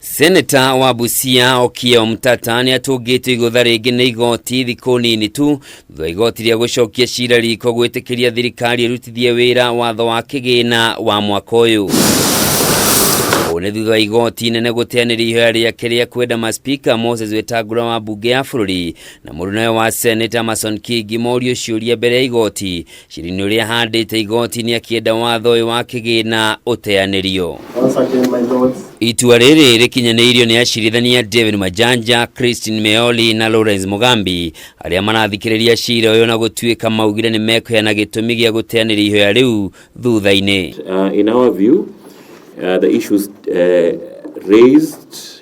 Seneta wa Busia Okiya Omtatah nĩ atũngĩtwo igũtha rĩngĩ nĩ igoti thikũ nini tu thutha wa igoti rĩa gũcokia cira riko gwĩtĩkĩria thirikari ĩrutithie wĩra watho wa kĩgĩna wa mwaka ũyũ. Ũũ nĩ thutha wa igoti inene gũteanĩria ihoya rĩake rĩa kwenda maspika Moses Wetangula wa mbunge ya bũrũri na mũrunawe wa Seneta Amason Kingi morio ciũria mbere ya igoti cira-inĩ ũrĩa ahandĩte igoti-inĩ akĩenda watho ũyũ wa kĩgĩna ũteanĩrio. Once again, my lords, Itua rĩrĩ rĩkinyanĩirio nĩ acirithania David Majanja, Christine Meoli na Lawrence Mugambi arĩa marathikĩrĩria cira ũyũ na gũtuĩka maugire nĩ mekũheana gĩtũmi gĩa gũteanĩria ihoya rĩu thutha-inĩ. In our view, the issues raised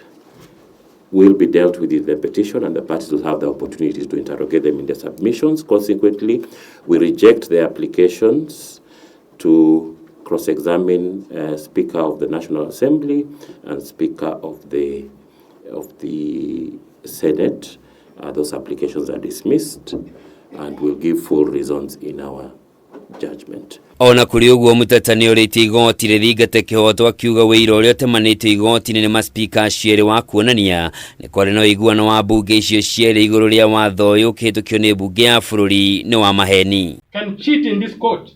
will be dealt with in the petition and the parties will have the opportunity to interrogate them in their submissions. Consequently, we reject the applications to cross-examine Speaker of the National Assembly and Speaker of the Senate. Those applications are dismissed and we'll give full reasons in our judgment. Ona kũrĩ ũguo, Mũtata nĩ orĩtie igoti rĩthingate kĩhoto, akiuga wĩira ũrĩa ũtemanĩtio igoti-inĩ nĩ maspika acio erĩ wa kuonania nĩ kwarĩ na ũiguano wa mbunge icio cierĩ igũrũ rĩa watho ũyũ ũkĩhĩtũkio nĩ mbunge ya bũrũri nĩ wa maheni. Can cheat in this court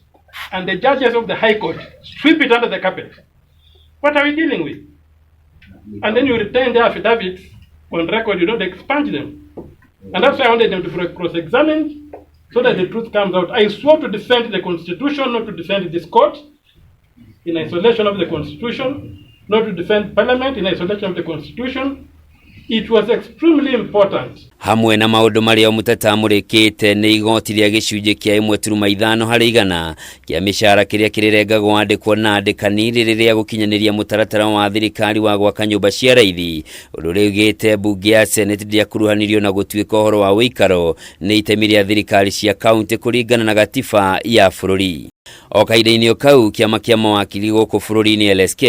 and the judges of the High Court sweep it under the carpet. What are we dealing with? And then you retain the affidavits on record, you don't expunge them. And that's why I wanted them to be cross-examined so that the truth comes out. I swore to defend the Constitution, not to defend this court in isolation of the Constitution, not to defend Parliament in isolation of the Constitution. It was extremely important. Hamwe na maũndũ marĩa Mũtata amũrĩkĩte nĩ igoti rĩa gĩcunjĩ kĩa 1.5% kĩa mĩcara kĩrĩa kĩrĩrengagwo andĩkwo na andĩkani rĩrĩ rĩa gũkinyanĩria mũtaratara wa thirikari wa gwaka nyũmba cia raithi, ũndũ ũrĩa ugĩte mbunge ya Senate ndĩakuruhanirio na gũtuĩka ũhoro wa ũikaro nĩ itemi rĩa thirikari cia kaunti kũringana na gatiba ya bũrũri. O kahinda-inĩ o kau, kĩama kĩa mawakiri gũkũ bũrũri-inĩ LSK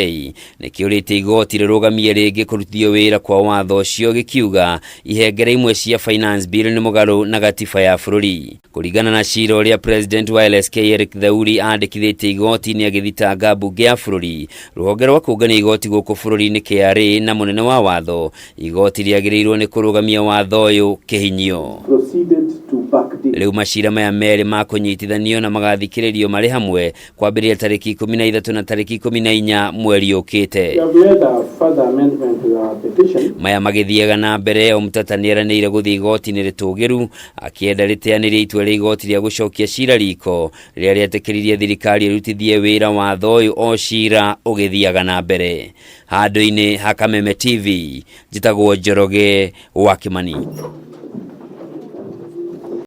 nĩ kĩũrĩtie igoti rĩrũgamie rĩngĩ kũrutithio wĩra kwa watho ũcio, gĩkiuga ihengere imwe cia Finance Bill nĩ mũgarũ na gatiba ya bũrũri. Kũringana na cira ũrĩa president wa LSK Eric Theuri andĩkithĩtie igoti-inĩ agĩthitanga mbunge ya bũrũri, rũhonge rwa kũngania igoti gũkũ bũrũri-inĩ KRA na mũnene wa watho, igoti rĩagĩrĩirwo nĩ kũrũgamia watho ũyũ kĩhinyio. Proceeded to backdate. Rĩu macira maya merĩ makũnyitithanio na magathikĩrĩrio marĩ hamwe kwambĩrĩria tarĩki 13 na tarĩki 14 mweri ũkĩte. We have made a further amendment to our petition. Maya magĩthiaga na mbere, Omtata nĩeranĩire gũthiĩ igoti-inĩ rĩtũgĩru akĩenda rĩteanĩrie itua rĩa igoti rĩa gũcokia cira riko rĩrĩa rĩetĩkĩririe thirikari ĩrutithie wĩra watho ũyũ o cira ũgĩthiaga na mbere. Handũ-inĩ ha Kameme TV, njĩtagwo Njoroge wa Kimani.